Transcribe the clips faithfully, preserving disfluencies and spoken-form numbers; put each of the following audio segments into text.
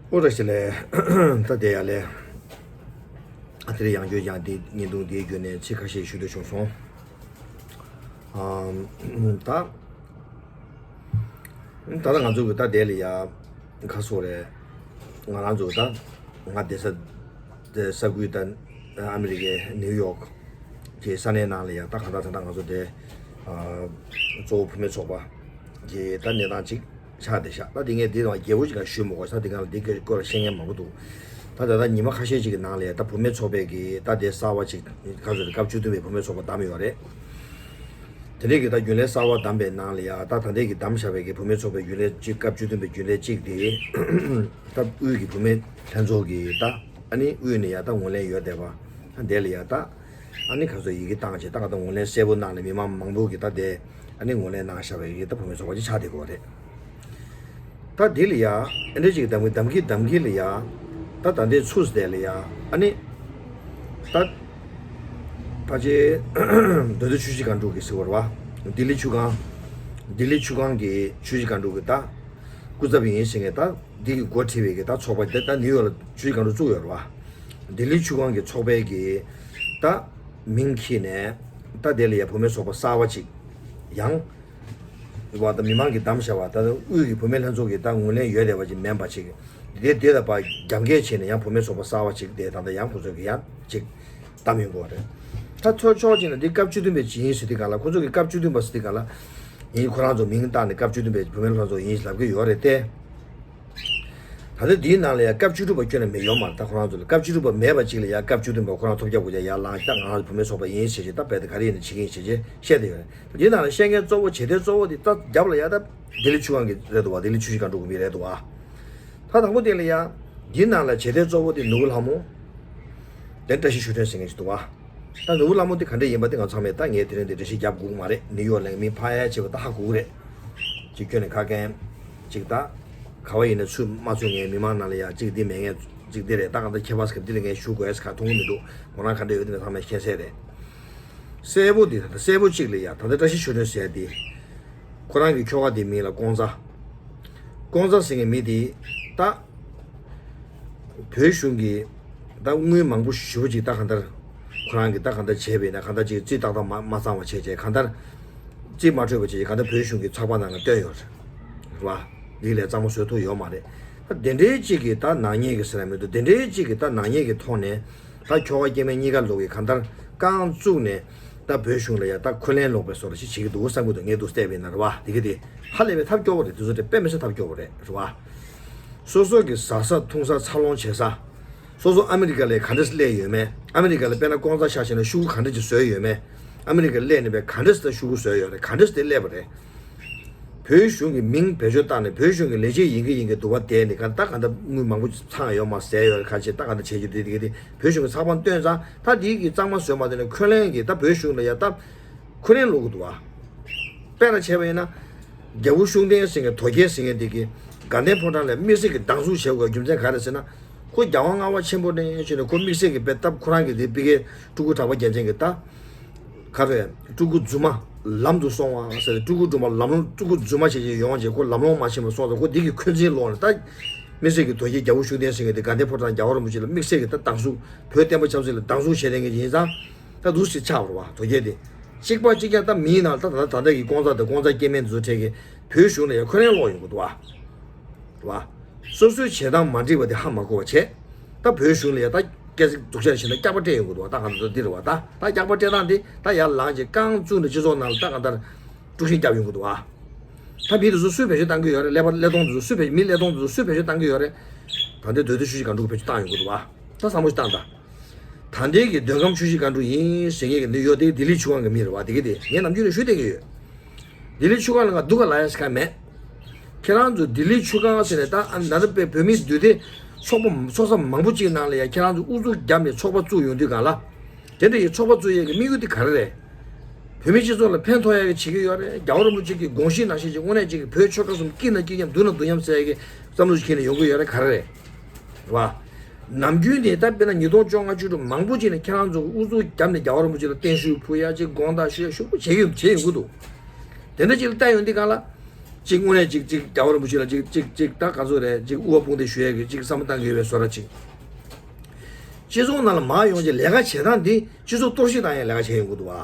ཨོ་ར་ཤི་ལེ། ད་དེ་ཡ་ལེ། ཨ་དེ་རེད། ཡང་བསྐྱར་ཡང་དེ་བརྙན་ཐུང་དེའི་བརྒྱུད་ནས་ཚིག་ཁ་ཤས་ཞུ་འདོད་བྱུང་སོང་། ཨམ། ད། ད་ལྟ་ང་ཚོ་གི་ད་དེ་ལ་ཡ། ཁ་སོ་རེད། ང་རང་ཚོ་ད། ང་བསྡད་ས། བསྡད་ས་ཁུལ་ད། ཨ་མི་རི་ཀའི་ནིའུ་ཡོག་གི་ས་གནས་ནང་ལ་ཡ། ད་གང་ལྟར་ད་ལྟ་ང་ཚོ་དེ། ཨ། གཙོ་བོ་བུད་མེད་ཚོགས་པ་གི་ད་གནས་སྟངས་ཅིག་ཆགས་བསྡད་ཤག་ད་དེ་ངས་འདི་དང་རྒྱལ་པོ་ཅིག་ལ་ཞུས་མ་དགོས་ས། འདི་གང་ལ་འདི་གི་སྐོར་ལ་བཤད་མཁན་མང་པོ་འདུག་ད་ད་ལྟ་ཉི་མ་ཁ་ཤས་ཅིག་གི་ནང་ལ་ཡ། ད་བུད་མེད་ཚོགས་པའི་གི་ད་དེ་གསར་བ་ཅིག་ཁ་ཚོད་སྐབས་བཅུ་བདུན་པའི་བུད་མེད་ཚོགས་པ་བདམས་ཡོད་རེད། དེ་འདྲའི་གི་ད་རྒྱུན་ལས་གསར་བ་བདམས་པའི་ནང་ལ་ཡ། ད་ད་ལྟའི་གི་བདམས་བཞག་པའི་གི་བུད་མེད་ཚོགས་པའི་རྒྱུན་ལས་གཅིག་སྐབས་བཅུ་བདུན་པའི་རྒྱུན་ལས་གཅིག་དེ། ད་དབུས་ཀྱི་བུད་མེད་ལྷན་ཚོགས་ཀྱི་ད་ཨ་ནི་དབུས་ནས་ཡ་ད་ངོས་ལེན་ཡོད་བསྡད་པ། ད་དེ་ལ་ཡ་ད་ཨ་ནི་ཁ་ཚོད་ཡི་གེ་བཏང་བྱས། ད་ག་ད་ངོས་ལེན་གསལ་པོ་གནང་ནས་མི་མང་མང་པོ་གི་ད་དེ་ཨ་ནི་ངོས་ལེན་གནང་བཞག་པའི་གི་ད་བུད་མེད་ཚོགས་པ་ཅིག་ཆགས་བསྡད་ཀྱི་ཡོད་རེད། ད་འདི་ལ་ཡ། ཨེ་འདྲ་ཅིག་གདམ་གི་གདམ་གི་གདམ་གི་ལ་ཡ། ད་ད་ལྟའི་ཚུགས་དེ་ལ་ཡ། ཨ་ནི། ད། ཕལ་ཆེར། མདོ་སྟོད་ཆུ་བཞི་སྒང་དྲུག་གི་ཟེར་བ་རེད་བ། ལྡི་ལི་ཆུ་སྒང་། ལྡི་ལི་ཆུ་སྒང་གི་ཆུ་བཞི་སྒང་དྲུག་གི་ད། སྐུ་ཚབ་ཡིན་ཟེར་མཁན་ད། འདི་གི་འགོ་ཁྲིད་པའི་གི་ད་ཚོགས་པ་དེ་ད་ནིའུ་ཡོག་ལ་ཆུ་བཞི་སྒང་དྲུག་བཙུགས་ཡོད་རེད་བ། ལྡི་ལི་ཆུ་སྒང་གི་ཚོགས་པའི་གི། ད། མིང་འཁྱེར་ནས། ད་དེ་ལ་ཡ་བུད་མེད་ཚོགས་པ་གསར་བ་ཅིག་ཡང་། བ་དང་མི་མང་གིས་བདམས་བཞག་པ། ད་དབུས་ཀྱི་བུད་མེད་ལྷན་ཚོགས་ཀྱི་ད་ངོས་ལེན་ཡོད་བསྡད་པ་ཅིག་མིན་པ་ཅིག་དེ་དེ་ལ་ཕར་རྒྱབ་འགལ་བྱས་ནས་ཡང་བུད་མེད་ཚོགས་པ་གསར་བ་ཅིག་དེ་ད་ལྟ་ཡང་ཁོ་ཚོ་གིས་ཡང་ཅིག་བདམས་ཡོང་གི་ཡོད་རེད། ད་ཚོད་ཆོག་ཅིག་ན་འདི་སྐབས་བཅུ་བདུན་པའི་ཅིག་ཡིན་ཟེར་དུས་སྒང་ལ། ཁོ་ཚོ་གིས་སྐབས་བཅུ་བདུན་པ་ཟེར་དུས་སྒང་ལ། ཡིན། ཁོ་རང་ཚོ་མིང་བཏགས་ནས་སྐབས་བཅུ་བདུན་པའི་བུད་མེད་ལྷན་ཚོགས་ཡིན་ལབ་ཀྱི་ཡོད་རེད་དེ། ད་ལྟ་འདིའི་ནང་ལ་ཡང་སྐབས་བཅུ་དྲུག་པ་ཁྱོན་ནས་མེད་ཡོད་མ་རེད། ད་ཁོ་རང་ཚོ་ལ་སྐབས་བཅུ་དྲུག་པ་མེད་པ་ཅིག་ལ་ཡང་སྐབས་བཅུ་བདུན་པ་ཁོ་རང་ཐོབ་རྒྱག་དགོས་ཀྱང་ཡར་ལངས། ད་ང་རང་ཚོ་བུད་མེད་ཚོགས་པ་ཡིན་ཟེར་བྱས། ད་རྦད་དེ་ག་རེ་ཡིན་ན་བྱེད་ཀྱི་ཡིན་ཟེར་བྱས་བཤད་བསྡད་ཡོད་རེད། འདིའི་ནང་ལ་བཤད་མཁན་གཙོ་བོ་བྱེད་གཏེ་གཙོ་བོ་དེ་ད་རྒྱབ་ལ་ཡ་ད་ལྡི་ལི་ཆུ་སྒང་གི་རེད་འདུག་བ། ལྡི་ལི་ཆུ་བཞི་སྒང་དྲུག་གི་མི་རེད་འདུག་བ། ད་དང་པོ་དེ་ལ་ཡ། འདིའི་ནང་ལ་བྱེད་གཏེ་གཙོ་བོ་དེ་ནོར་བུ་ལྷ་མོ། དེ་བཀྲ་ཤིས་ཆོས་སྒྲོན་ཟེར་མཁན་ཞིག་འདུག་བ། ད་ནོར་བུ་ལྷ་མོ་དེ་ག་འདྲ་ཡིན་པ་དེ་ང་ཚང་མས་ད་ངས་དེ་རིང་དེ་འགྲེལ་བཤད་རྒྱབ་དགོས་ཀྱི་མ་རེད། ནིའུ་ཡོག་ལ་མི་ཕ་ཡ་བྱས་པ་ད་ཧ་གོ་གི་རེད། ཅིག་ཁྱོན་ནས་ཁ་མཁན་ཅིག་ད། ག་བ་ཡིན་ན་ཚུད་མ་ཚུད་ངས་མི་མང་ནང་ལ་ཡ་ཅིག་འདི་མེད་མཁན་ཅིག་འདི་རེད། ད་གང་ལྟར་ཁྱད་པར་ཟེར་འདི་ལ་ངས་ཞུ་དགོས་ཟེར་ག་མཐོང་གི་མི་འདུག་ཁོ་རང་ག་འདྲ་ཡོད་དེ་ང་ཚང་མས་མཁྱེན་གསལ་རེད། གསལ་པོ་འདི་ད་གསལ་པོ་གཅིག་ལ་ཡ། ད་ལྟ་བཀྲ་ཤིས་ཆོས་སྒྲོན་ཟེར་ཡ་འདི། ཁོ་རང་གི་ཁྱོ་ག་དེའི་མིང་ལ་ཀོང་ཙ། ཀོང་ཙ་ཟེར་མཁན་མི་དེ་ད། བོད་གཞུང་གིས་ད་དངུལ་མང་པོ་ཞེ་པོ་ཅིག་ད་གང་ལྟར། ཁོ་རང་གིས་ད་གང་ལྟར་བྱས་པ་ཡིན་ན། གང་ལྟར་ཅིག་རྩིས་ཏག་ཏག་མ་མ་ཚང་བ་བྱས་བྱས། གང་ལྟར་རྩིས་མ་འཕྲོད་པ་བྱས་བྱས། གང་ལྟར་བོད་གཞུང་གི་ཚགས་པར་ནང་ལ་བཏོན་ཡོད་རེད་བ། འདི་ལས་གཙང་མ་བཟོ་ཐུབ་ཡོད་མ་རེད། ད་དེ་འདྲའི་ཅིག་གི་ད་ནག་ཉེས་ཀྱི་ཟེར་ཡ་མི་འདུག་དེ་འདྲའི་ཅིག་གི་ད་ནག་ཉེས་ཀྱི་ཐོག་ནས། ད་ཁྱོ་ག་སྐྱེ་དམན་གཉིས་ཀ་ལོག་གི་གང་ལྟར་རྐང་བཙུགས་ནས། ད་བོད་གཞུང་ལ་ཡ་ད་འཁོན་ལན་སློག་པའི་བཟོ་འདྲ་ཞིག་བྱེད་ཀྱི་འདུག་བསམ་གྱི་འདུག་ངས་འདུག་བལྟས་པ་ཡིན་ན་རེད་བ། དེ་གི་དེ་ཧ་ལས་པའི་ཐབས་སྐྱོ་བོ་རེད། དེ་ཚོ་དེ་དཔེ་མི་སྲིད་ཐབས་སྐྱོ་བོ་རེད། རེད་བ། སོ་སོ་གི་ཟ་ས་འཐུང་ས་འཚར་ལོངས་བྱེད་ས། སོ་སོ་ཨ་མི་རི་ཀ་ལ་ག་འདྲས་སླེབས་ཡོད་མེད། ཨ་མི་རི་ཀ་ལ་དཔེར་ན་ཀོང་ཙ་ཤག་བྱས་ན་ཤོག་གུ་ག་འདྲས་ཀྱི་བཟོས་ཡོད་མེད། ཨ་མི་རི་ཀ་སླེབས་ནས་པའི་ག་འདྲས་ད་ཤོག་གུ་བཟོས་ཡོད་རེད། ག་འདྲས་དེ་སླེབས་པ་རེད། བོད་གཞུང་གི་མིང་བེད་སྤྱོད་བཏང་ནས། བོད་གཞུང་གི་ལས་བྱེད་ཡིན་གི་ཡིན་གི་འདུག་བ། དེ་ནི་ག་ད་ག་ད་དངུལ་མང་པོ་ཚང་ཡོད་མ་ཟད་ཡོད་རེད། ཁ་ཆེ་ད་ག་ད་བྱས་རྗེས་དེ་དེ་གི་དེ་བོད་གཞུང་གི་ཚགས་པར་བཏོན་ཙང་། ད་དེའི་གི་གཙང་མ་བཟོས་མ་དེ་ནས་འཁོན་ལན་གྱི་ད་བོད་གཞུང་ལ་ཡ་ད་འཁོན་ལན་སློག་གི་འདུག་བ། དཔེར་ན་བྱས་པ་ཡིན་ན། རྒྱལ་པོ་ཤུགས་ལྡན་ཟེར་མཁན་དོལ་རྒྱལ་ཟེར་མཁན་དེ་གིས་དགའ་ལྡན་ཕོ་བྲང་ལ་དམིགས་བསལ་གྱི་སྡང་ཟུག་བྱེད་དགོས་རྒྱུ་མཚན་ག་རེ་ཟེར་ན། ཁོ་རྒྱལ་དབང་ལྔ་པ་ཆེན་པོ་ནས་བྱས་ནས་ཁོ་དམིགས་བསལ་གྱི་དཔེ་སྟབས་ཁོ་རང་གི་དེ་པི་ཀའི་སྤྲུལ་སྐུ་གྲགས་པ་རྒྱལ་མཚན་གྱི་ད། ག་རེ། སྤྲུལ་སྐུ་རྫུན་མ་ལམ་དུ་སོང་བ་ཟེར། སྤྲུལ་སྐུ་སྒྲོལ་མ་ལམ་ལྷོང་། སྤྲུལ་སྐུ་རྫུན་མ་བྱས་བྱས་ཡོང་བྱས་ཁོ་ལམ་ལྷོང་མ་ཕྱིན་པ་སོང་ཙང་། ཁོ་འདི་གི་འཁོན་འཛིན་ལོག་ནས་ད། དམིགས་བསལ་གྱི་དོལ་རྒྱལ་རྒྱལ་པོ་ཤུགས་ལྡན་ཟེར་མཁན་དེ་དགའ་ལྡན་ཕོ་བྲང་རྒྱལ་བ་རིན་པོ་ཆེ་ལ་དམིགས་བསལ་གྱི་ད་སྡང་ཟུག་བོད་བསྟན་པ་ཆབ་སྲིད་ལ་སྡང་ཟུག་བྱས་བསྡད་མཁན་ཅིག་ཡིན་ཙང་། ད་འདུག་སེ་ཆགས་པ་རེད་བ། དོལ་རྒྱལ་དེ། གཅིག་པ་གཅིག་རྐྱང་ད་མིའི་ནང་ད་ད་ད་ལྟ་གི་ཀོང་ཙ་དང་ཀོང་ཙ་སྐྱེ་དམན་དེ་ཚོ་གྲས་ཀྱིས་བོད་གཞུང་ལ་ཡང་འཁོན་ལན་སློག་ཡོང་གི་འདུག་བ། རེད་བ། སོ་སོའི་བྱེད་སྟངས་མ་འགྲིག་པ་དེ་ཧ་མ་གོ་བ་བྱས། ད་བོད་གཞུང་ལ་ཡང་ད་སྐད་ཅིག་སྡུག་ཤག་བྱས་ན་སྐྱག་པ་སྤྲད་ཡོང་གི་འདུག་བ། ད་གང་ལྟར་འདི་རེད་བ། ད་ད་སྐྱག་པ་སྤྲད་སྟངས་དེ་ད་ཡར་ལངས་བྱས་རྐང་བཙུགས་ནས་སྤྱི་ཚོགས་ནང་ལ་ད་གང་ལྟར་དཀྲུག་ཤིང་བརྒྱབ་ཡོང་གི་འདུག་བ། ད་མི་དེ་ཚོ་སུས་བེད་སྤྱོད་བཏང་གི་ཡོད་རེད། ཀླད་པ་ཀླད་སྟོང་དེ་ཚོ་སུས་བེད། མི་ཀླད་སྟོང་དེ་ཚོ་སུས་བེད་སྤྱོད་བཏང་གི་ཡོད་རེད། ད་ལྟའི་མདོ་སྟོད་ཆུ་བཞི་སྒང་དྲུག་གིས་བེད་སྤྱོད་བཏང་ཡོང་གི་འདུག་བ། ད་བསམ་བློ་ཞིག་བཏང་དང་། ད་ལྟའི་གི་མདོ་ཁམས་ཆུ་བཞི་སྒང་དྲུག་ཡིན་ཟེར་མཁན་གྱི་འདི་ཡོད་དེ། ལྡི་ལི་ཆུ་སྒང་གི་མི་རེད་བ། དེ་གི་དེ་ངས་ནམ་རྒྱུན་ནས་ཞུ་བསྡད་ཀྱི་ཡོད། ལྡི་ལི་ཆུ་སྒང་ལ་ང་སྡུག་ག་ལ་ཡ་ཟེར་ག་མེད། ཁྱེད་རང་ཚོ་ལྡི་ལི་ཆུ་སྒང་ཟེར་ནས་ད་ཨ་ནི་ད་ལྟ་བོད་མི་འདུས་སྡོད་ཚོགས་པ་ཚོགས་ས་མང་པོ་ཅིག་ནང་ལ་ཡ་ཁྱེད་རང་ཚོ་ཨུ་ཚུགས་བརྒྱབ་ནས་ཚོགས་པ་བཙུགས་ཡོང་དུས་སྒང་ལ། དེ་འདྲ་ཡི་ཚོགས་པ་བཙུགས་ཡས་ཀྱི་དམིགས་ཡུལ་དེ་ག་རེ་རེད། བོད་མི་སྤྱི་ཚོགས་ལ་ཕན་ཐོགས་ཡ་གི་བྱེད་ཀྱི་ཡོད་རེད། རྒྱལ་བ་རིན་པོ་ཆེ་གི་དགོངས་གཞི་ནང་བཞིན་ཅིག་དངོས་གནས་ཅིག་གི་བོད་ཆོལ་ཁ་གསུམ་སྐྱིད་ན་སྐྱིད་མཉམ་སྡུག་ན་སྡུག་མཉམ་ཟེར་ཡ་གི་བསམ་བློ་ཞིག་འཁྱེར་ནས་ཡོང་གི་ཡོད་རེད། ག་རེ་རེད། རེད་བ། ནམ་རྒྱུན་ནས་ད་དཔེར་ན་ཉིས་སྟོང་བཅོ་ལྔ་བཅུ་དྲུག་མང་པོ་ཅིག་ནས་ཁྱེད་རང་ཚོ་ཨུ་ཚུགས་བརྒྱབ་ནས་རྒྱལ་བ་རིན་པོ་ཆེ་ལ་བརྟན་བཞུགས་ཕུལ་ཡ་ཅིག་དགོངས་དག་ཞུ་ཡ་ཞུ་བྱེད་ཀྱི་བྱེད་ཡོང་གི་འདུག་དེ་འདྲ་ཅིག་ལ་བལྟ་ཡོང་དུས་སྒང་ལ། གཅིག་དངོས་གནས་གཅིག་གཅིག་རྒྱལ་བ་རིན་པོ་ཆེ་ལ་གཅིག་གཅིག་གཅིག་ད་ག་ཚོད་རེད། གཅིག་དབུ་བ་དཔུང་འདེགས་ཞུ་ཡས་ཀྱི་གཅིག་བསམ་བློ་བཏང་གི་ཡོད་པའི་བཟོ་འདྲ་གཅིག་སྤྱི་ཚོགས་ནང་ལ་མར་ཡོང་བྱས་ལས་ཀ་བྱེད་སྟངས་འདི་སྤྱི་ཚོགས་གཏོར་བཤིག་བཏང་ཡས་ལས་ཀ་བྱས་ཡོང་གི་འདུག་བ།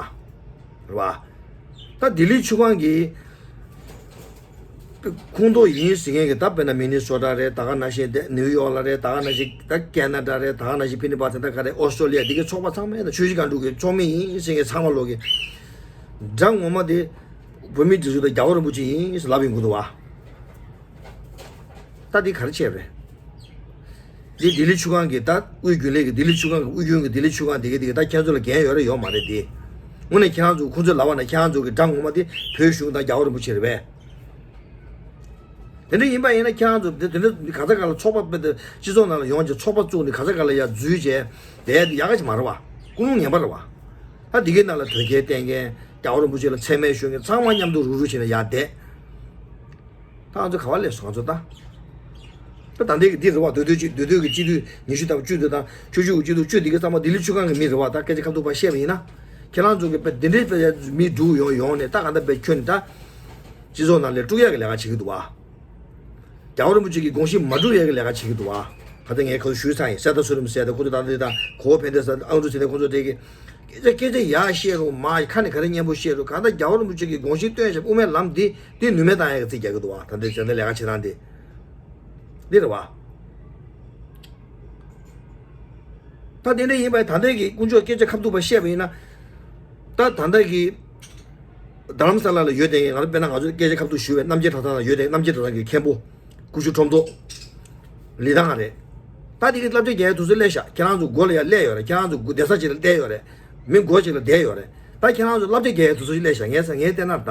རེད་བ། ད་ལྡི་ལི་ཆུ་སྒང་གི་ཁོངས་གཏོགས་ཡིན་ཟེར་མཁན་གྱི་ད་དཔེར་ན་མི་ནི་སོ་ཊ་རེད། ད་ག་ནང་བཞིན་དེ་ནིའུ་ཡོག་ལ་རེད། ད་ག་ནང་བཞིན་ད་ཁེ་ན་ཌ་རེད། ད་ག་ནང་བཞིན་ཕི་ནི་པ་ཚན་ད་ག་རེད། ཨོ་སི་ཀྲོ་ལི་ཡ་འདི་གའི་ཚོགས་པ་ཚང་མས་ད་ཆུ་བཞི་སྒང་དྲུག་གི་ཚོགས་མི་ཡིན་ཟེར་མཁན་ཚང་མ་ལོག་གི་དགྲ་ངོ་མ་དེ་བོད་མི་སྒྲིག་འཛུགས་དང་རྒྱལ་བ་རིན་པོ་ཆེ་ཡིན་ཟེར་ལབ་ཡོང་གི་འདུག་བ། ད་འདི་ག་རེ་བྱས་པ་རེད། འདི་ལྡི་ལི་ཆུ་སྒང་གི་ད་དབུས་རྒྱུན་ལས་ཀྱི་ལྡི་ལི་ཆུ་སྒང་གི་དབུས་རྒྱུན་གྱི་ལྡི་ལི་ཆུ་སྒང་འདི་ག་འདི་ག་ད་ཁྱེད་ཚོ་ལ་འགན་ཡོད་རེད་ཡོད་མ་རེད་དེ། དངོས་གནས་ཁྱེད་རང་ཚོ་ཁོང་ཚོས་ལབ་པ་ན་ཁྱེད་རང་ཚོ་གི་དགྲ་ངོ་མ་དེ་བོད་གཞུང་དང་རྒྱལ་བ་རིན་པོ་ཆེ་རེད་པས། དེ་འདྲ་ཡིན་པ་ཡིན་ན་ཁྱེད་རང་ཚོ་དེ་དེ་འདྲ་ག་ས་ག་ལ་ཚོགས་པ་སྤེལ་ཏེ་སྤྱི་ཚོགས་ནང་ལ་ཡོང་བྱས་ཚོགས་པ་བཙུགས་ནས་ག་ས་ག་ལ་ཡར་འཛུལ་བྱས་བསྡད་དེ་ཡག་ག་ཞིག་མ་རེད་བ། ཀུན་སློང་ངན་པ་རེད་བ། ད་འདི་གའི་ནང་ལ་དོལ་རྒྱལ་བསྟེན་མཁན་རྒྱལ་བ་རིན་པོ་ཆེ་ལ་མཚན་སྨད་ཞུ་མཁན་ཚང་མ་མཉམ་དུ་རུག་རུག་བྱས་ནས་ཡར་བསྡད། ད་ང་ཚོ་ག་བ་སླེབས་སོང་ང་ཚོ་ད། ད་ད་ལྟའི་གི་འདི་རེད་བ། མདོ་སྟོད་སྤྱི་མདོ་སྟོད་ཀྱི་སྤྱི་འཐུས་ཉི་ཤུ་དང་བཅུ་དེ་དང་ཆུ་ཤུར་གྱི་སྤྱི་འཐུས་བཅུ་འདི་ག་ཚང་མ་ལྡི་ལི་ཆུ་སྒང་གི་མི་རེད་བ། ད་སྐད་ཆ་ཁ་ཐུག་པ་བཤད་པ་ཡིན་ན། ཁྱེད་རང་ཚོ་གི་དཔེ་འདི་འདྲའི་དཔེ་མི་འདུག་ཡོང་ཡོང་ནས་ད་ག་འདྲ་དཔེ་ཁྱོན་ནས་ད། སྤྱི་ཚོགས་ནང་ལས་དཀྲུག་ཡག་གི་ལས་ཀ་བྱེད་ཀྱི་འདུག་བ། རྒྱལ་བ་རིན་པོ་ཆེ་གི་དགོངས་གཞི་མ་འགྲུབ་ཡག་གི་ལས་ཀ་བྱེད་ཀྱི་འདུག་བ། ད་ལྟ་ངས་ཁ་ཤུ་ཚང་ཡིན་གསེར་རྟ་བསོད་ནམས་ཟེར་ད་ཁོ་ཚོ་ད་ལྟ་ད་གོ་བོ་ཕན་བདེ་ཟེར་ཨང་ཀྲུག་ཟེར་ད་ཁོ་ཚོ་དེ་གི་སྐད་ཆ་སྐད་ཆ་ཡག་བཤད་རུང་མ་ཁ་ནས་ག་རེ་སྙན་པོ་བཤད་རུང་གང་ལྟར་རྒྱལ་བ་རིན་པོ་ཆེ་གི་དགོངས་གཞི་སྟོན་བྱས་དབུ་མའི་ལམ་འདི་འདི་ནུས་མེད་བཏང་ཡག་གི་རྩིས་རྒྱག་གི་འདུག་བ། ད་ལྟའི་ད་ལྟའི་ལས་ཀ་བྱེད་སྟངས་འདི་འདི་རེད་བ། ད་དེ་འདྲ་ཡིན་པ་ད་ལྟའི་གི་དཀོན་མཆོག་སྐད་ཆ་ཁ་ཐུག་པ་བཤད་པ་ཡིན་ན། ད་ད་ལྟ་གི་རྡ་རམ་ས་ལ་ལ་ཡོད་དེ་ང་ཚོ་དཔེར་ན་ང་ཚོ་སྐད་ཆ་ཁ་ཐུག་ཞུ་བའི་རྣམ་རྒྱལ་གྲྭ་ཚང་ལ་ཡོད་དེ་རྣམ་རྒྱལ་གྲྭ་ཚང་གི་མཁན་པོ་སྐུ་ཞབས་ཁྲོམ་ཐོག་ལི་ཐང་རེད། ད་དེ་གི་བསླབ་བྱ་རྒྱག་ཡའི་དུས་ཚོད་སླེབས་ཤག་ཁྱེད་རང་ཚོ་སྒོ་ལ་ཡར་སླེབས་ཡོད་རེད། ཁྱེད་རང་ཚོ་སྒོ་བསྡད་ས་ཅིག་ལ་བསྡད་ཡོད་རེད། མི་སྒོ་ཅིག་ལ་བསྡད་ཡོད་རེད། ད་ཁྱེད་རང་ཚོ་བསླབ་བྱ་རྒྱག་ཡའི་དུས་ཚོད་ཅིག་སླེབས་ཤག་ངས་ངས་བལྟས་ན་ད་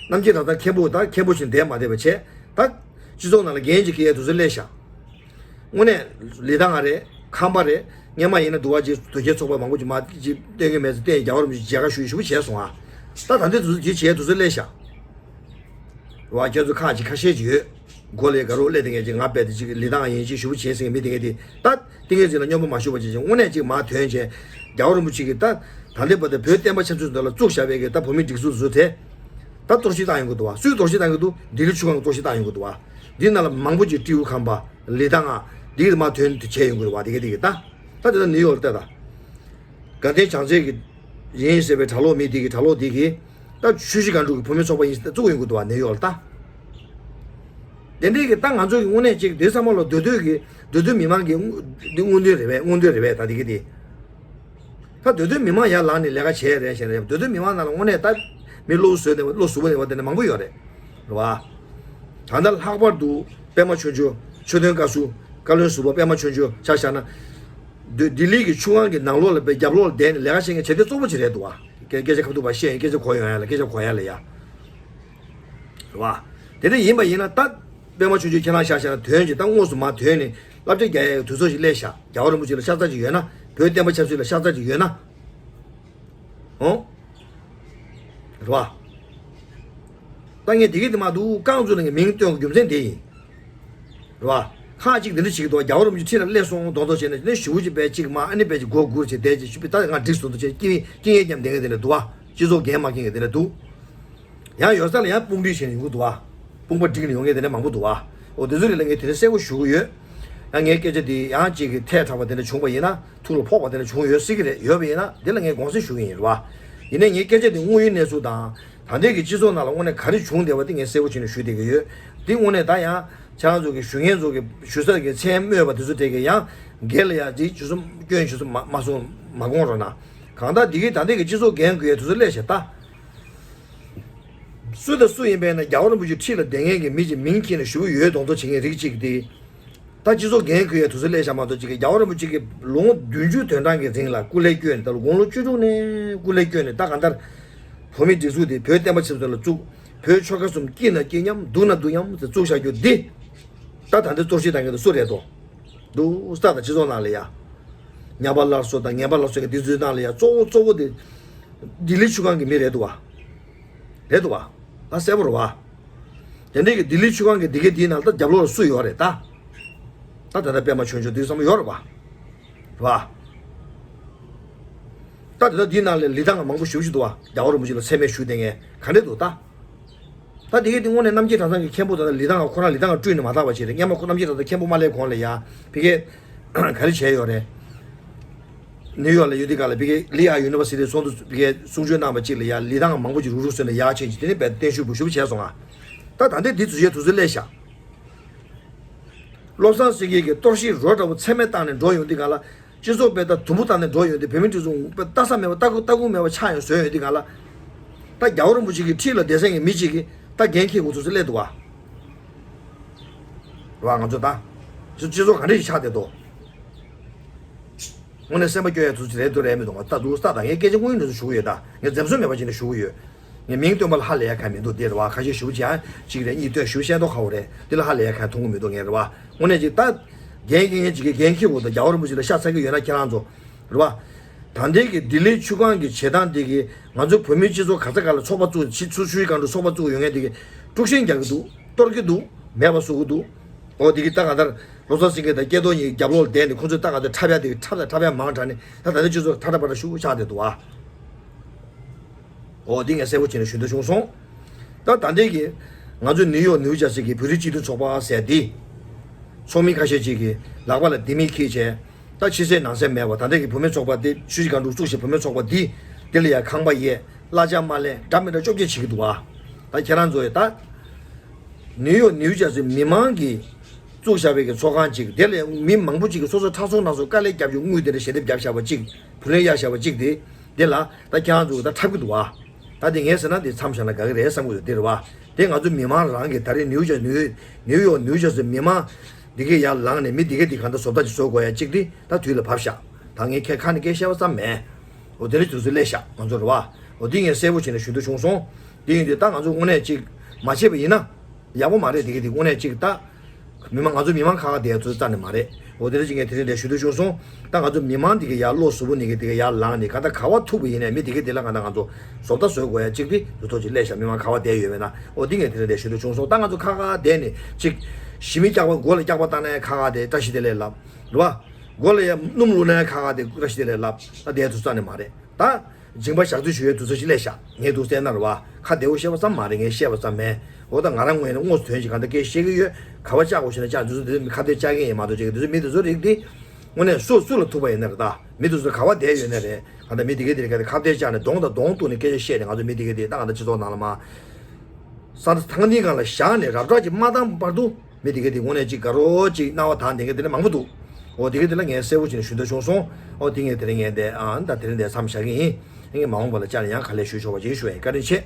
རྣམ་རྒྱལ་གྲྭ་ཚང་མཁན་པོ་ད་མཁན་པོ་ཞིག་བསྡད་མ་བསྡད་པ་བྱས་ད། སྤྱི་ཚོགས་ནང་ལ་འགན་ཅིག་འཁྱེར་ཡའི་དུས་ཚོད་སླེབས་ཤག་དངོས་གནས་ལི་ཐང་ང་རེད། ཁམས་པ་རེད། སྔོན་མ་ཡིན་ན་འདུག་བ་ཅིག་དོལ་རྒྱལ་ཚོགས་པ་མང་པོ་ཅིག་མ་ཅིག་བསྟེན་གྱི་མེད་ཚེ་བསྟེན་རྒྱལ་བ་རིན་པོ་ཆེ་མཇལ་ཁ་ཞུ་ཞུ་བ་བྱས་སོང་ཨ། ད་ད་ལྟའི་དུས་ཚོད་ཅིག་བྱས་དུས་ཚོད་སླེབས་ཤག་བ་ཁྱེད་ཚོ་ཁག་ཅིག་ཁ་ཤས་ཅིག་ཡོད། སྒོ་ལས་དགའ་རོགས་སླེབས་དེ་ངས་ཅིག་ང་རྦད་དེ་ཅིག་ལི་ཐང་ཡིན་ཅིག་ཞུ་བ་བྱས་ཟེར་མཁན་མི་དེ་ངས་དེ་ད་ཏིང་ངེ་འཛིན་ལ་སྙོན་པོ་མ་ཞུགས་པ་ཅིག་ཅིག་དངོས་གནས་ཅིག་མར་ཐོན་བྱས་རྒྱལ་བ་རིན་པོ་ཆེ་གིས་ད་ད་ལྟའི་བར་དུ་བོད་བསྟན་པ་ཆབ་སྲིད་འདི་ལ་བཙུགས་བཞག་པའི་གི་ད་བོད་མི་སྒྲིག་འཛུགས་བཟོས་ཚེ། ད་གཏོར་བཤིག་བཏང་ཡོང་གི་འདུག་བ། སུས་གཏོར་བཤིག་བཏང་གི་འདུག་ལྡི་ལི་ཆུ་སྒང་གིས་གཏོར་བཤིག་བཏང་ཡོང་གི་འདུག་བ། འདི་ནང་ལ་མང་པོ་ཅིག་ཏྲེ་ཧོར་ཁམས་པ་ལི་ཐང་ང་འདི་གི་མར་ཐོན་དུ་བྱས་ཡོང་གི་རེད་བ། དེ་ག་དེ་གི་ད་ད་དེ་ད་ནིའུ་ཡོག་ལ་ལྟ་ད། དགའ་ལྡན་བྱང་རྩེ་གི་ཡིན་ཟེར་བའི་གྲྭ་ལོག་མི་དེ་གི་གྲྭ་ལོག་དེ་གི་ད་ཆུ་བཞི་སྒང་དྲུག་གི་བུད་མེད་ཚོགས་པ་ཡིན་ཟེར་ད་བཙུགས་ཡོང་གི་འདུག་བ། ནིའུ་ཡོག་ལ་ད། དེ་འདྲའི་གི་ད་ང་ཚོ་གི་དངོས་གནས་ཅིག་དེ་ཚང་མ་ལ་མདོ་སྟོད་ཀྱི་མདོ་སྟོད་མི་མང་གི་དངུལ་འདི་དངུལ་འདོན་རེད་པས། དངུལ་འདོན་རེད་པས། ད་དེ་གི་དེ། ད་མདོ་སྟོད་མི་མང་ཡར་ལངས་ནས་ལས་ཀ་བྱས་རེད་ཞེས་རེད། མདོ་སྟོད་མི་མང་ནང་ལ་དངོས་གནས་ད་མི་བློ་གཟུ་བ་ལྡན་པ་བློ་གཟུ་བ་ལྡན་པ་དེ་འདྲ་མང་པོ་ཡོད་རེད། རེད་བ། ད་ལྟ་ལྷག་པར་དུ་པད་མ་ཆོས་འབྱོར། ཆོས་དོན་བཀའ་ཟུར། བཀའ་བློན་ཟུར་པ་པད་མ་ཆོས་འབྱོར་ཆ་བཞག་ན། བདུད་ལྡི་ལི་གི་ཆུ་སྒང་གི་ནང་ལོགས་ལ་པའི་རྒྱབ་ལོགས་ལ་བསྡད་ནས་ལས་ཀ་བྱེད་མཁན་བྱེད་གཏེ་གཙོ་བོ་ཅིག་རེད་འདུག་བ། སྐད་སྐད་ཆ་ཁ་ཐུག་པ་བཤད་ཡིན། སྐད་ཆ་གོ་ཡོང་ཡ་ལ་སྐད་ཆ་གོ་ཡ་ལ་ཡ། རེད་བ། དེ་འདྲ་ཡིན་པ་ཡིན་ན་ད། པད་མ་ཆོས་འབྱོར་ཁྱེད་རང་ཤག་ཤག་ཐོན་གྱི་ད་དངོས་སུ་མ་ཐོན་ནས་བསླབ་བྱ་རྒྱག་ཡའི་དུས་ཚོད་ཅིག་སླེབས་ཤག་རྒྱལ་བ་རིན་པོ་ཆེ་ལ་ཤ་ཚ་ཅིག་ཡོད་ན། བོད་བསྟན་པ་ཆབ་སྲིད་ལ་ཤ་ཚ་ཅིག་ཡོད་ན། ཨོ། རེད་བ། ད་ངས་དེ་གི་དེ་མ་འདུག་རྐང་བཙུགས་ནས་ངས་མིང་བཏོན་དགོས་རྒྱུ་མཚན་དེ་ཡིན། རེད་བ། ཁག་ཅིག་འདི་འདྲ་བྱེད་ཀྱི་འདུག་རྒྱལ་བ་རིན་པོ་ཆེ་ཁྲི་ལ་སླེབས་སོང་མདོག་མདོག་བྱས་ནས་ནས་ཞུ་བོ་ཅིག་པས་ཅིག་མ་ཨ་ནི་པས་ཅིག་མགོ་སྒུར་བྱས་བསྡད་ཅིག་ཞུ་བི་ད་ང་འགྲིག་སོང་འདུག་ཅེས་སྐྱིད་སྐྱིད་སྐྱམ་དེ་འདྲ་འདུག་བ། སྤྱི་ཚོགས་འགན་མ་འཁྱེར་མཁན་དེ་འདྲ་འདུག་ཡང་ཡོད་ས་ལ་ཡང་དཔུང་སྒྲིག་བྱས་ནས་ཡོང་གི་འདུག་བ། དཔུང་པ་བསྒྲིགས་ནས་ཡོང་མཁན་དེ་འདྲ་མང་པོ་འདུག་བ། འོ་དེ་ཚོ་རིགས་ལ་ངས་དེ་འདྲ་གསལ་པོ་ཞུ་གི་ཡོད། ཡང་ངའི་སྐད་ཆ་དེ་ཡང་གཅིག་གིས་ཐལ་དྲགས་པ་དེ་འདྲ་བྱུང་བ་ཡིན་ན་ཐུགས་ལ་ཕོག་པ་དེ་འདྲ་བྱུང་ཡོད་སྲིད་ཀྱི་རེད། ཡོད་པ་ཡིན་ན་དེ་ལ་ངས་དགོངས་སེལ་ཞུ་གི་ཡིན་རེད་བ། ཡིན་ནའི་ངའི་སྐད་ཆ་དེ་དངོས་ཡོད་གནས་ཚུལ་དང་། ད་ལྟའི་གི་སྤྱི་ཚོགས་ནང་ལ་དངོས་གནས་ག་རེ་བྱུང་བསྡད་པ་དེ་ངས་གསལ་པོ་བྱས་ནས་ཞུ་བསྡད་ཀྱི་ཡོད། འདི་དངོས་གནས་ད་ཡང་ཁྱེད་རང་ཚོ་གི་ཞུ་མཁན་ཚོ་གི་ཞུ་ས་གི་མཚན་སྨོས་པ་དེ་ཚོ་དེ་གི་ཡང་སྒེར་ལ་ཡང་དེ་ཇུས་གསུམ་སྐྱོན་ཇུས་གསུམ་མ་མ་གསུང་མ་དགོངས་རོགས་གནང་། གང་ལྟར་འདི་གི་ད་ལྟའི་གི་སྤྱི་ཚོགས་འགན་འཁུར་ཡའི་དུས་ཚོད་སླེབས་ཤག་ད། སུ་དང་སུ་ཡིན་པས་ན་རྒྱལ་བ་རིན་པོ་ཆེ་ཁྲི་ལ་བསྡད་མཁན་གྱི་མི་གཅིག་མིང་འཁྱེར་ནས་ཞུ་གི་ཡོད་མདོག་མདོག་བྱེད་མཁན་རིགས་གཅིག་དེ། ད་སྤྱི་ཚོགས་འགན་འཁུར་ཡའི་དུས་ཚོད་སླེབས་ཤག་མ་གཏོགས་གཅིག་གི་རྒྱལ་བ་རིན་པོ་ཆེ་གིས་ལོ་ངོ་བདུན་ཅུ་དོན་གྲངས་ཀྱི་རིང་ལ་སྐུ་ལས་བསྐྱོན་ནས་ད་ལོ་དགུང་ལོ་བཅུ་དྲུག་ནས་སྐུ་ལས་བསྐྱོན་ནས་ད་གང་ལྟར་བོད་མིའི་སྒྲིག་འཛུགས་དེ་བོད་བསྟན་པ་ཆབ་སྲིད་ལ་བཙུགས། བོད་ཆོལ་ཁ་གསུམ་སྐྱིད་ན་སྐྱིད་མཉམ་སྡུག་ན་སྡུག་མཉམ་ཟེར་བཙུགས་བཞག་རྒྱུ་འདི། ད་ད་ལྟ་གཏོར་བཤིག་བཏང་མཁན་དེ་སུ་རེད་དོ། འདུག་ས་ད་སྤྱི་ཚོགས་ནང་ལ་ཡ། ཉམས་པ་སླར་གསོ་དང་ངན་པ་སླར་གསོ་གི་འདི་ཚོའི་ནང་ལ་ཡ་གཙོ་བོ་གཙོ་བོ་དེ། ལྡི་ལི་ཆུ་སྒང་གི་མི་རེད་འདུག་བ། རེད་འདུག་བ། ད་གསལ་པོ་རེད་བ། དེ་འདྲའི་གི་ལྡི་ལི་ཆུ་སྒང་གི་འདི་གའི་འདིའི་ནང་ལ་ད་རྒྱབ་ལོགས་ལ་སུ་ཡོད་རེད་ད། ད་ད་ལྟ་པད་མ་ཆོས་འབྱོར་འདི་ཚང་མ་ཡོད་རེད་བ། རེད་བ། ད་དེ་ད་འདིའི་ནང་ལ་ལི་ཐང་ང་མང་པོ་ཞེ་པོ་ཅིག་འདུག་བ། རྒྱལ་བ་རིན་པོ་ཆེ་ལ་མཚན་སྨད་ཞུས་བསྡད་མཁན་ག་འདྲས་འདུག་ད། ད་དེ་གའི་དེ་དངོས་གནས་རྣམ་རྒྱལ་གྲྭ་ཚང་གི་མཁན་པོ་དང་ལི་ཐང་ཁོ་རང་ལི་ཐང་བསྐྲུན་ནས་མ་བཏགས་པ་ཞིག་རེད། སྔོན་མ་ཁོ་རྣམ་རྒྱལ་གྲྭ་ཚང་མཁན་པོ་མ་སླེབས་གོང་ལ་ཡ་ཕ་གི་ག་རེ་བྱས་ཡོད་རེད། ནིའུ་ཡོག་ལ་ཡོད་དུས་ག་ལ་ཕ་གི་ལི་ཨ་ཡུ་ནི་ཝར་སི་ཊི་ཚོགས་འདུ་ཕ་གི་གསུང་ཆོས་གནང་བ་གཅིག་ལ་ཡ་ལི་ཐང་མང་པོ་ཅིག་རུག་རུག་བཟོས་ནས་ཡར་ཕྱིན་ཅིག་དེ་ནས་བལ་བརྟན་བཞུགས་བུ་ཞུ་བྱས་སོང་ང་། ད་ད་ལྟའི་དེ་དུས་ཚོད་དུས་ཚོད་སླེབས་ཤག་བློ་བཟང་སེང་གེ་གིས་གཏོར་བཤིག་རོ་འདྲ་པོ་ཚད་མེད་བཏང་ནས་འགྲོ་ཡོང་དུས་ག་ལ། སྤྱི་ཚོགས་དཔེ་ད་དུམ་བུ་བཏང་ནས་འགྲོ་ཡོང་དུས་བོད་མི་སྒྲིག་འཛུགས་དཔེ་ལྟ་ས་མེད་པ་ལྟ་སྐུ་ལྟ་སྐུ་མེད་པ་ཆགས་ཡོང་བཟོས་ཡོང་དུས་ག་ལ། ད་རྒྱལ་བ་རིན་པོ་ཆེ་གི་འཁྲིས་ལ་སྡོད་ས་གི་མི་གཅིག་གིས་ད་འགན་འཁྱེར་དགོས་ཚུལ་ཅིག་སླེབས་འདུག་བ། རེད་བ། ང་ཚོ་ད་སྤྱི་སྤྱི་ཚོགས་ག་འདྲ་ཞིག་ཆགས་བསྡད་འདུག་དངོས་གནས་སེམས་པ་སྐྱོ་ཡ་ཚུལ་ཅིག་རེད་འདུག་རེད་མི་འདུག་ང་ལྟ་འདུག་ལྟ་ད་ངས་སྐད་ཆ་དངོས་ཡོད་འདྲ་ཞིག་ཞུ་གི་ཡོད། ད་ངས་འཛེམ་ཟོན་མེད་པ་ཅིག་ནས་ཞུ་གི་ཡོད། ངས་མིང་བཏོན་པ་ལ་ཧ་ལས་ཡ་གང་མི་འདུག་འདི་རེད་བ། ཁ་ཤས་ཞུ་བྱེད་ཡང་གཅིག་རེད། གཉིས་བཏོན་ཞུ་ཤེས་མདོག་ཁ་པོ་རེད། འདི་ལ་ཧ་ལས་ཡ་གང་མཐོང་གི་མི་འདུག་ངས་རེད་བ། དངོས་གནས་ཅིག་ད་འགན་འཁྱེར་མཁན་ཅིག་གིས་འགན་འཁྱེར་དགོས་འདུག་རྒྱལ་བ་རིན་པོ་ཆེ་ལ་ཤ་ཚ་གི་ཡོད་ན་ཁྱེད་རང་ཚོ་རེད་བ། ད་ལྟའི་གི་ལྡི་ལིའི་ཆུ་སྒང་གི་བྱེད་སྟངས་འདི་གིས་ང་ཚོ་བོད་མིའི་སྤྱི་ཚོགས་ག་ས་ག་ལ་ཚོགས་པ་བཙུགས་ཆུ་ཆུའི་སྒང་དུ་ཚོགས་པ་བཙུགས་ཡོད་མཁན་འདི་གིས་དཀྲུག་ཤིང་རྒྱག་གི་འདུག་གཏོར་གི་འདུག་མེད་པ་བཟོ་གི་འདུག་འོ་འདི་གིས་ད་གང་ལྟར་བློ་བཟང་སེང་གེ་དང་སྐལ་རྡོར་གཉིས་རྒྱབ་ལོགས་ལ་བསྡད་ནས་ཁོ་ཚོས་ད་གང་ལྟར་འཁྲབ་ཡ་འདི་གིས་འཁྲབ་དང་འཁྲབ་ཡ་མང་དྲགས་ནས་ད་ད་ལྟ་སྤྱི་ཚོགས་ཁྲ་ཁྲ་པ་ཁྲ་ཤུགས་ཆགས་བསྡད་འདུག་བ། འོ་འདི་ངས་གསལ་པོ་བྱས་ནས་ཞུ་འདོད་བྱུང་སོང་། ད་ད་ལྟའི་གི་ང་ཚོ་ནིའུ་ཡོག་ནིའུ་ཇར་སི་གི་བོད་རིགས་སྤྱི་མཐུན་ཚོགས་པ་ཟེར་འདི། ཚོགས་མི་ཁ་ཤས་ཅིག་གིས་ལག་པ་ལ་ལྡེ་མིག་འཁྱེར་བྱས། ད་ཕྱི་གསལ་ནང་གསལ་མེད་པ་ད་ལྟའི་གི་བུད་མེད་ཚོགས་པ་འདི་ཆུ་བཞི་སྒང་དྲུག་བཙུགས་ཤིང་བུད་མེད་ཚོགས་པ་འདི་འདི་ལ་ཡང་ཁང་པ་ཡས་གླ་ཆ་མ་ལེན་འདྲ་མི་འདྲ་བཅོ་བརྒྱད་བྱེད་ཀྱི་འདུག་བ། ད་ཁྱེད་རང་ཚོ་ཡི་ད། ནིའུ་ཡོག་ནིའུ་ཇར་སི་མི་མང་གིས་བཙུགས་བཞག་པའི་གི་ཚོགས་ཁང་ཅིག་དེ་ལས་མི་མང་པོ་ཅིག་གིས་སོ་སོ་ཁྲག་ཚོང་ནང་སོ་དཀའ་ལས་བརྒྱབ་ཀྱི་དངུལ་དེ་འདྲ་ཞལ་འདེབས་བརྒྱབ་བཞག་པ་ཅིག་བུ་ལོན་གཡར་བཞག་པ་ཅིག་དེ་དེ་ལ་ད་ཁྱེད་རང་ཚོ་ད་འཁྲབ་ཀྱི་འདུག་བ། ད་དེ་ངས་ཟེར་ན་དེ་མཚམས་བཞག་ན་དགའ་གི་རེད་བསམ་གྱི་འདུག་དེ་རེད་བ། དེ་ང་ཚོ་མི་མང་རང་གིས་ད་རེས་ནིའུ་ཇར་ནིའུ་ནིའུ་ཡོག་ནིའུ་ཇར་སི་མི་མང་འདི་གས་ཡར་ལངས་ནས་མི་འདི་གས་དེ་གང་ལྟར་བཟོ་ལྟ་ཅིག་བཟོ་དགོས་ཡ་ཅིག་དེ་ད་དུས་ལ་བབས་ཤག་ད་ངས་ཁྱེད་ཁ་ནས་སྐད་བཤད་པ་ཙམ་མེད། འོ་དེ་ནི་དུས་ཚོད་སླེབས་ཤག་ང་ཚོ་རེད་བ། འོ་དེ་ངས་གསལ་པོ་བྱས་ནས་ཞུ་འདོད་བྱུང་སོང་། དེ་ཡིན་དུས་ད་ང་ཚོ་དངོས་གནས་ཅིག་མ་བྱས་པ་ཡིན་ན་ཡག་པོ་མ་རེད། དེ་གས་དེ་དངོས་གནས་ཅིག་ད། མི་མང་ང་ཚོ་མི་མང་ཁ་ཁ་བསྡད་ཚོད་རྩ་ནས་མ་རེད། འོ་དེ་འདྲ་ཅིག་ངས་དེ་རིང་འདིར་ཞུ་འདོད་བྱུང་སོང་། ད་ང་ཚོ་མི་མང་འདི་གས་ཡར་བློ་གཟུ་བོ་ནི་གས་དེ་གས་ཡར་ལངས་ནས་ག་ད་ག་བ་ཐུག་པ་ཡིན་ནའི་མི་དེ་གས་དེ་ལ་ག་ད་ང་ཚོ་བཟོ་ལྟ་བཟོ་དགོས་ཡ་གཅིག་དེ་འདུག་ཐོག་ཅིག་སླེབས་ཤག་མི་མང་ག་བ་བསྡད་ཡོད་མེད་ན། འོ་འདི་ངས་དེ་རིང་འདིར་ཞུ་འདོད་བྱུང་སོང་། ད་ང་ཚོ་ཁ་ཁ་བསྡད་ནས་ཅིག་ཞི་མི་སྐྱག་པ་མགོ་ལ་སྐྱག་པ་བཏང་ནའི་ཁ་ཁ་བསྡད་བཀྲ་ཤིས་བདེ་ལེགས་ལབ། རེད་བ། མགོ་ལ་ཡ་སྣུམ་བླུགས་ནའི་ཁ་ཁ་བསྡད་བཀྲ་ཤིས་བདེ་ལེགས་ལབ་ད་བསྡད་ཚོད་རྩ་ནས་མ་རེད། ད། སྦྱིན་པ་ཞག་རྩི་ཞུ་ཡའི་དུས་ཚོད་ཅིག་སླེབས་ཤག་ངས་འདུག་བསྡད་ན་རེད་བ། ཁ་བདེ་བོ་བཤད་པ་ཙམ་མ་རེད། ངས་བཤད་པ་ཙམ་མེད། འོ་ད་ང་རང་ངོས་ནས་དངོས་སུ་དོན་ཞིག་གང་ལྟར་སྐད་བཤད་ཀྱི་ཡོད། ག་བ་བཅག་དགོས་ཤེ་ན་བཅག་འདི་ཚོ་འདི་ཚོ་མི་ཁ་གཏད་བཅག་མཁན་ཡིན་མ་གཏོགས་བཅག་གི་འདི་ཚོ་མི་འདི་ཚོ་རིགས་འདི། དངོས་གནས་སུ་སུ་ལ་ཐུག་པ་ཡིན་ན་རེད་ད། མི་འདི་ཚོ་ག་བ་བསྡད་ཡོད་ན་རེད། གང་ལྟར་མི་འདི་གས་འདི་གས་ཁ་གཏད་བཅག་ནས་གདོང་དང་གདོང་གཏུག་ནས་སྐད་ཆ་བཤད་ནས་ང་ཚོ་མི་འདི་གས་འདི་ད་གང་ལྟར་སྤྱི་ཚོགས་ནང་ལ་མ། ས་ཐང་འདི་སྒང་ལ་བཞག་ནས་རབ་བསྒྲགས་ཅིག་མ་བཏང་བར་དུ། མི་དེ་གས་དེ་དངོས་གནས་ཅིག་དགའ་རོགས་ཅིག་སྣང་བ་དང་དེ་གས་དེ་ལས་མང་པོ་འདུག་འོ་དེ་གས་དེ་ལ་ངས་གསལ་པོ་བྱས་ནས་ཞུ་འདོད་བྱུང་སོང་། འོ་དེ་ངས་དེ་རིང་ངས་འདི་ཨ་ད་དེ་རིང་འདི་མཚམས་བཞག་གི་ཡིན། ངས་མ་འོངས་པ་ལ་བཅར་ན་ཡང་ག་ལེར་ཞུ་ཆོག་པ་ཅིག་ཞུ་ཡ་ཡིན། བཀའ་དྲིན་ཆེ།